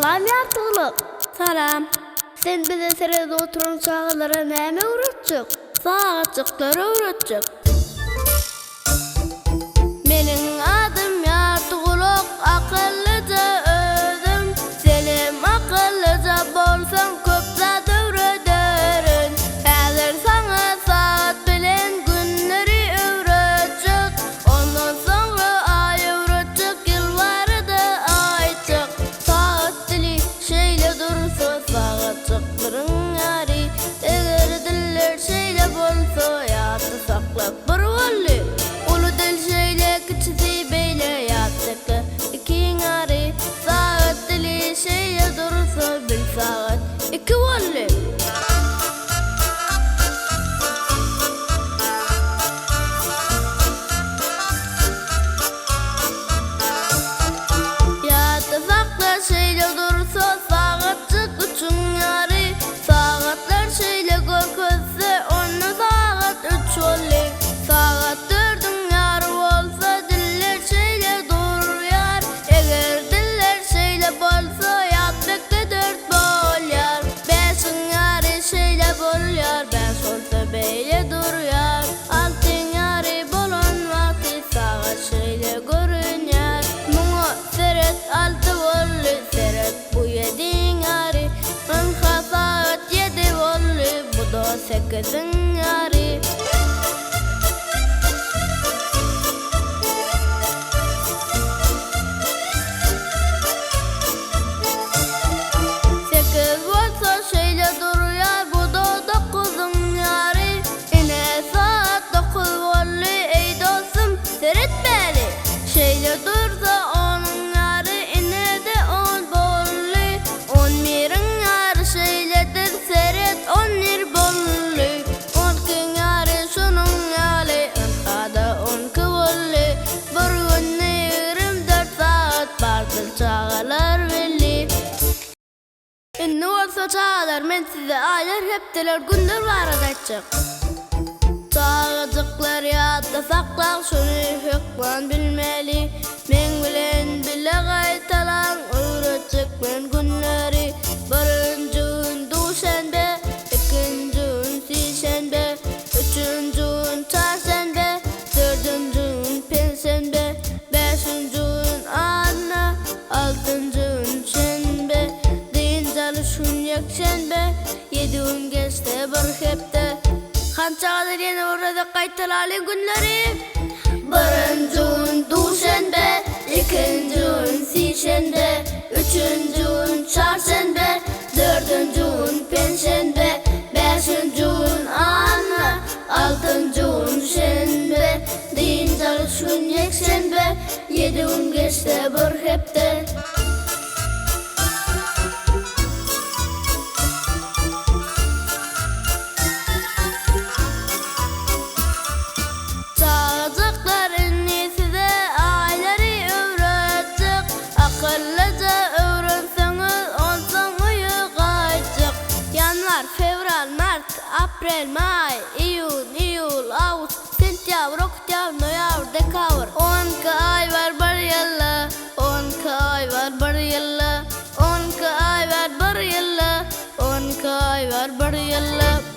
Salam Ýartygulak! Salam! Sen bize seredip oturan çagalara näme öwretjek? Sagatjyklary öwretjek. Meniň adym Ýartygulak, akyllyja özüm. Senem akyllyja bolsaň köp zat öwrederin. Häzir saňa sagat bilen günleri öwretjek. Ondan soňra aý öwretjek, ýyl barada aýtjak. Sagat dili şeýle dursa, sagatjyklaryň ýary. Eger diller şeýle bolsa, ýatda saklap bir boldy. Uly dil şeýle, kiçisi beýle, ýatda ikiň ýary. Sagat dili şeýle dursa, bil sagat iki boldy. Ýatda sakla şeýle dursa sagatjyk üçüň ýary Sagatlar şeýle görkezse onda sagat üç boldy Sagat dördüň ýary bolsa diller şeýle durýar Eger diller şeýle bolsa ýatmekde dört bolýar Bäşiň ýary şeýle bolýar bäş bolsa beýle durýar Altyň ýary bolan wagty sagat şeýle görünýär Muňa seret alty boldy seret bu ýediň ýary Ynha sagat ýedi boldy bu-da sekiziň ýary. Sekiz bolsa şeýle durýar, bu-da dokuzyň ýary. Ine, sagat dokuz boldy, eý dostum, seret bäri. Şeýle dursa onuň ýary, ine-de on boldy. On biriň ýary şeýledir, seret, on bir boldy. On ikiň ýary şunuň ýaly, ynha-da on iki boldy. Bir günde 24 sagat bardyr çagalar belli. Indi bolsa çagalar men size aýlar hepdeler günler barada aýtjak. Çagajyklar ýatda saklaň şuny hökman bilmeli. Meň bilen bile gaýtalaň öwretjek men günleri. Birinji gün duşenbe, ikinji gün sişenbe, üçünji gün çarşenbe, Dördünji gün penşenbe, bäşinji gün anna, altynjy gün şenbe, dynç alyş gün ýekşenbe, ýedi gün geçse bir hepde. Hany çagalar ýene bir gezek gaýtalalyň günleri. Birinji gün duşenbe, ikinji gün sişenbe, üçünji gün çarşenbe, dördünji gün penşenbe, bäşinji gün anna, Altynjy gün şenbe, dynç alyş gün ýekşenbe, ýedi gün geçse bir hepde. Çagajyklar indi size aýlary öwretjek, akyllyja öwrenseňiz onsoň öýe gaýtjak. Ýanwar, fewral, mart, Aprel, maý, iýun, iýul, awgust, sentýabr, oktýabr, noýabr, dekabr. 12 aý bar bir ýylda, 12 aý bar bir ýylda, 12 aý bar bir ýylda, 12 aý bar bir ýylda.